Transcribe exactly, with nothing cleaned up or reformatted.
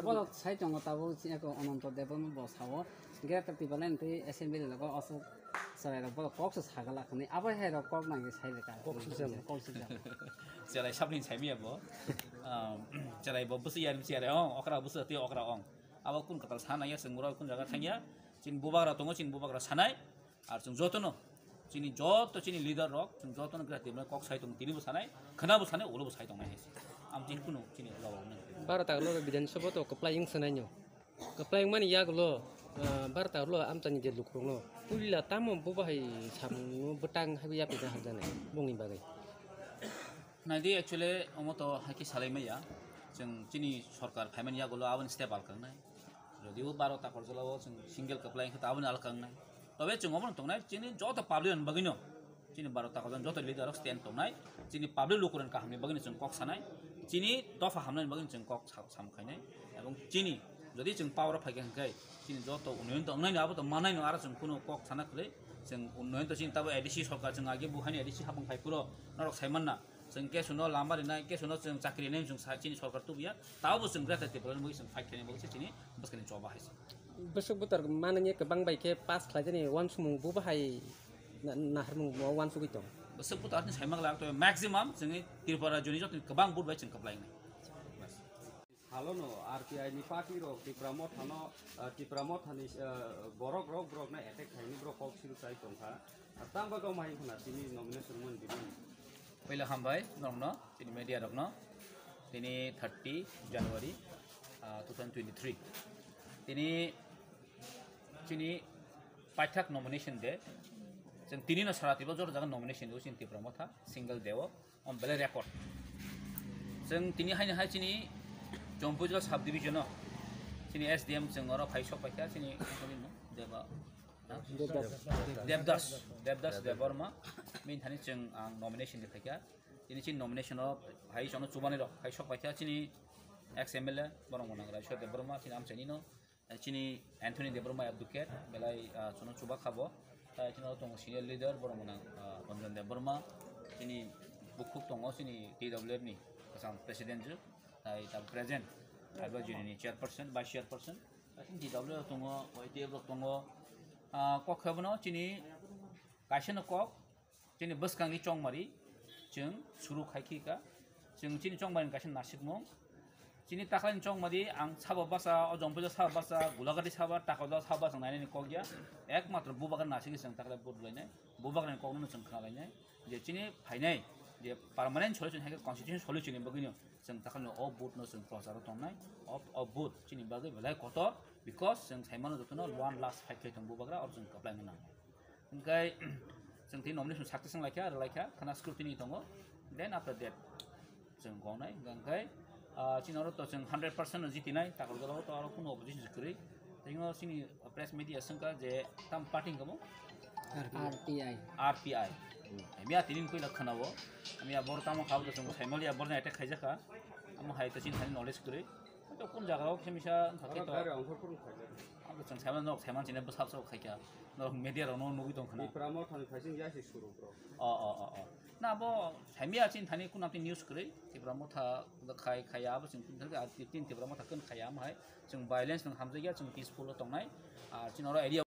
Borok sai tongo tabuk chini eko Ananto Debbarma bo sao, Greater Tipraland tei Assembly logo Ashok Chwrai rok borok kok se sagala khani abo hai rok kok nangwi sai rwkha. Kok sujak. Kok sujak. Chwrai sabni saimaya bo. Um, chwrai bo bwswk yar bwswk yar ong, okra bwswk tei okra ong. Abo kun kwtal sana ya, chwng borok kun jaga thangya. Chini bubagra tongo, chini bubagra sanai. Ar chwng jotono, chini joto chini leader rok, chwng jotono Greater Tipraland kok sai tongo, tini bo sanai, khwna bo sanai, ulo bo sai tongnai hai se. Am chini kunu chini jawab nang. Baro ta ulo Bidhan Sabha to kwplai wng sanai no. Kwplai wngmani yagulo, ah, baro ta ulo amchani je lukurokno. Puila tamo bo bahai samungno bwtang hai yapina hamjaknai bongni bagwi. Naidi actually omo to haikhe salai maya. Chwng chini sorkar phaimani yagulo aboni step al kangnai. Jodio baro ta korjolao chwng single kwplai wngkhe to aboni al kangnai. Tobe chwng omono tongnai chini joto public ni bagwino. Chini baro ta korjol joto leader rok stand tongnai. Chini public lukurokni kahamni bagwino chwng kok sanai. Chini dopha hamnani bagwino chwng kok sa-, sam khainai. Ebong chini jodi chwng power o phaikha hwnkhe chini joto unnayon to wngnai no abo to manai no aro chwng kunu kok sana kwrwi. Chwng unnayon to chini tabo A D C sorkar chwng age buhaini A D C hapang phai phuro norok sai manna. Chwng kesuno lama rinai, kesuno chwng chakri rinai, chwng sa-, chini sorkar tubuya, tabo chwng Greater Tipraland bagwi chwng fight khainai bagwi se chini bwskangni choba hai se. Bwswk butor manani kwbang bai khe pass khlaijani uansukmung bo bahai na-, naharmung bo uansugwi tong. Bwswk butor ni saima glak to maximum chwngni Tripura rajyoni jotoni kwbang vote bai chwng kwplai wngnai. Salono R T I ni party rok Tipra Motha no, eh, Tipra Motha ni, eh, borok rok, borok no attack khaini borok kok siru chai tongkha. Tang bagwi omo hai khna tini nomination mon demand. Puila hambai norokno, tini media rokno, tini thirty January, ah, two thousand twenty-three. Tini chini paithak nomination day. Chwng tini no sara Tripura jora jaga nomination day, chini Tipra Motha single day o. On belai record. Chwng tini haino hai chini Jompui jora sub division o chini S D M chwng oro phai sok paikha chini Deba, ha? Devdas. Devdas, Devdas Debbarma. Bini thani chwng ang nomination de phaikha. Chini chini nomination o hai sono chubani rok phai sok paikha chini ex M L A borok mwnang Raiswa Debbarma chini amchaini no. Chini Anthony Debbarma advocate, belai, ah, chwngno chuba kha bo. Tai chini tongo senior leader, borok mwnang, ah, Ranjan Debbarma. Chini bukhuk tongo, chini T W F ni kwcham president ju. Tai ta present, advisory ni chairperson, vice chairperson. Tai chini T W F tongo, Y T F rok tongo. Ah, kok khe bono chini kaisa no kok, Chini bwskangni chongmari chwng suru khai khi ka. Chwng chini chongmari kaisa nasikmung. Chini takhani chongmari ang sabo basa, o Jompui sabo basa, Gulagati sabo, Takoda sabo basa nainani kok ya. Ekmatro bubagra nasikni chwng takhai vote lainai. Bubagrani kokno chwng khna lainai. Je chini phainai, je permanent solution hai khe constitution solution ni bagwino chwng takhani o vote no chwng procharo tongnai. O, o vote chini bagwi belai kotor, because chwng saimano jotono one last fight khai tong bubagra, oro chwng kwplai nang. Hwnkhe chwng tini nomination success wng laikha, rw laikha, khana scrutiny tongo. Then after that, chwng gongnai, hwnkhe, ah, chini oro to chwng hundred percent no jitinai, Takarjala o to aro kunu opposition se kwrwi. Tei o chini press media swngkha je tam party hwnkhe bo? R P I. R P I. Miya tini puila khwnao, miya boro tamo kha bo chwng saimaliya boroni attack khaijakha. Amo hai to chini thani knowledge kwrwi. Hwnkhe kun jaga o khe misa wngkha khe to. Abo chwng saiman norok saiman chini bwsap sap khaikha. Norok media rok no nugwi tong khna. Tipra Motha ni phaising ya si suru bro. O, o, o, o. Na bo saimya chini thani kun amtwi news kwrwi. Tipra Motha khai khaya abo chwng kun thangkhe, ah, tin Tipra Motha kun khaya amo hai. Chwng violence nang hamjakya, chwng peaceful o tongnai. Ah, chini oro area